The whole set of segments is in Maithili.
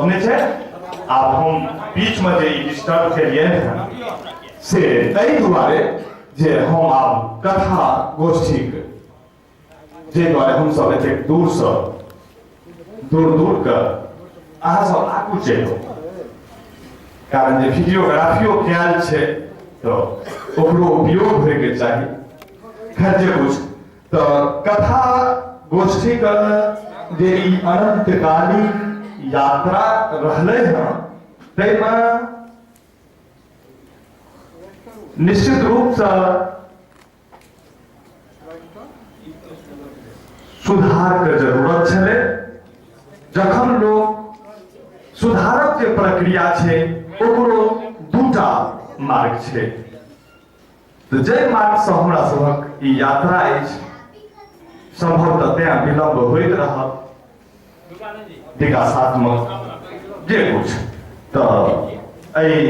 नहि छै। आब हम बीचमे जे ई डिस्टर्ब केलियै हँ से एहि दुआरे जे हम आब कथा गोष्ठीक जे दुआरे हमसभ एतेक दूरसँ दूर दूरके अहाँ सब आगू चलि कारण जे वीडियोग्राफियो कयल छै तऽ ओकरो उपयोग होइके चाही। खैर जे कुछ तऽ कथा गोष्ठीके जे ई अनंतकालीन यात्रा रहलै हँ ताहिमे निश्चित रूपसँ सुधारके जरूरत छलै। जखन लोक सुधारक जे प्रक्रिया छै ओकरो दूटा मार्ग छै, तऽ जाहि मार्गसँ हमरा सभक ई यात्रा अछि सम्भवतः तेँ विलम्ब होइत रहल विकासात्मक जे कुछ। तऽ एहि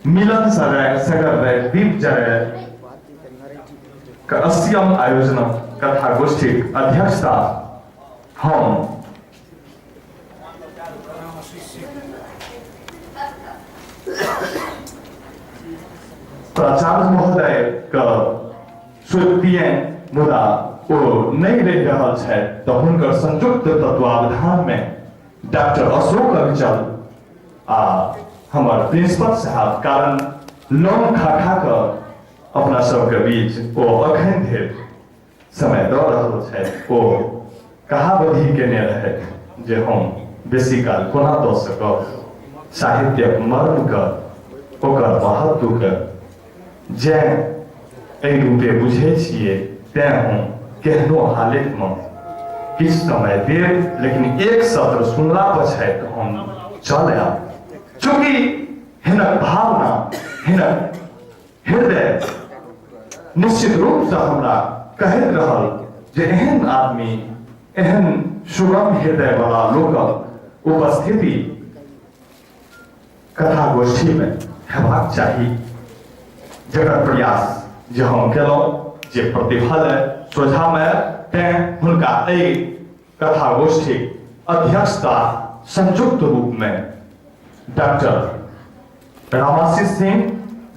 मिलन सरै सगर रै दीप जरै के अस्सीम आयोजनक कथा गोष्ठीक अध्यक्षता हम प्राचार्य महोदय के सोचितियनि, मुदा ओ नहि रहि रहल छथि तऽ हुनकर संयुक्त तत्वावधानमे डॉक्टर अशोक अविचल आ हमर प्रिंसिपल साहब, कारण लोन खा खा कऽ अपना सबके बीच ओ अखन धरि समय दऽ रहल छथि। ओ कहावधी केने रहथि जे हम बेसी काल कोना दऽ सकब, साहित्यक मर्मके ओकर महत्वके जेँ एहि रूपे बुझै छियै तेँ हम केहनो हालतमे किछु समय देब, लेकिन एक सत्र सुनला पछाति हम चल आयब। चूँकि हिनक भावना, हिनक हृदय निश्चित रूपसँ हमरा कहैत रहल जे एहन आदमी, एहन सुगम हृदय वाला लोकक उपस्थिति कथा गोष्ठीमे हेबाक चाही, जकर प्रयास जे हम केलहुँ जे प्रतिफल सोझामे, तेँ हुनका एहि कथा गोष्ठीक अध्यक्षता संयुक्त रूपमे डॉक्टर रामाशीष सिंह,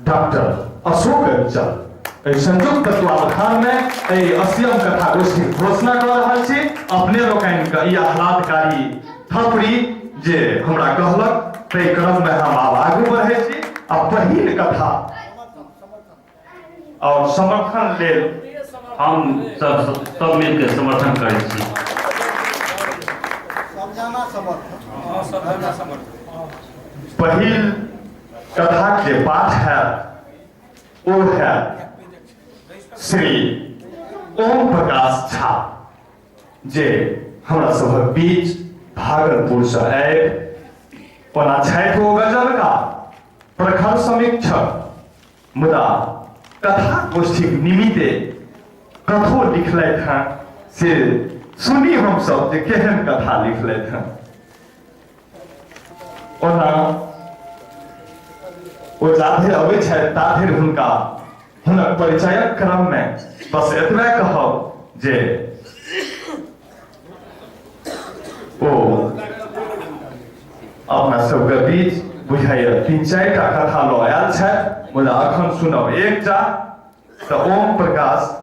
डॉक्टर अशोक अविचल एहि संयुक्त तत्वावधानमे एहि अस्सीम कथा गोष्ठीक घोषणा कऽ रहल छी। अपने लोकनिके ई आह्लादकारी थपड़ी जे हमरा कहलक ताहि क्रममे हम आब आगू बढ़ै छी आ पहिल कथा और समर्थन लेल हम सब सब मिलके समर्थन करै छी। पहिल कथा के पाठ है ओ है श्री ओम प्रकाश झा, जे हमरा सभक बीच भागलपुर से आबि ओना छथि ओ गजलका प्रखर समीक्षक, मुदा कथा गोष्ठीक निमित्ते कथो लिखलथि हँ से सुनी हमसभ जे केहन कथा लिखलथि हँ। ओना ओ जाधरि अबै छथि ताधरि हुनका हुनक परिचयक क्रममे बस एतबे कहब जे ओ अपना सबके बीच बुझाइए तीन चारिटा कथा लऽ आयल छथि, मुदा अखन सुनब एकटा। तऽ ओम प्रकाश।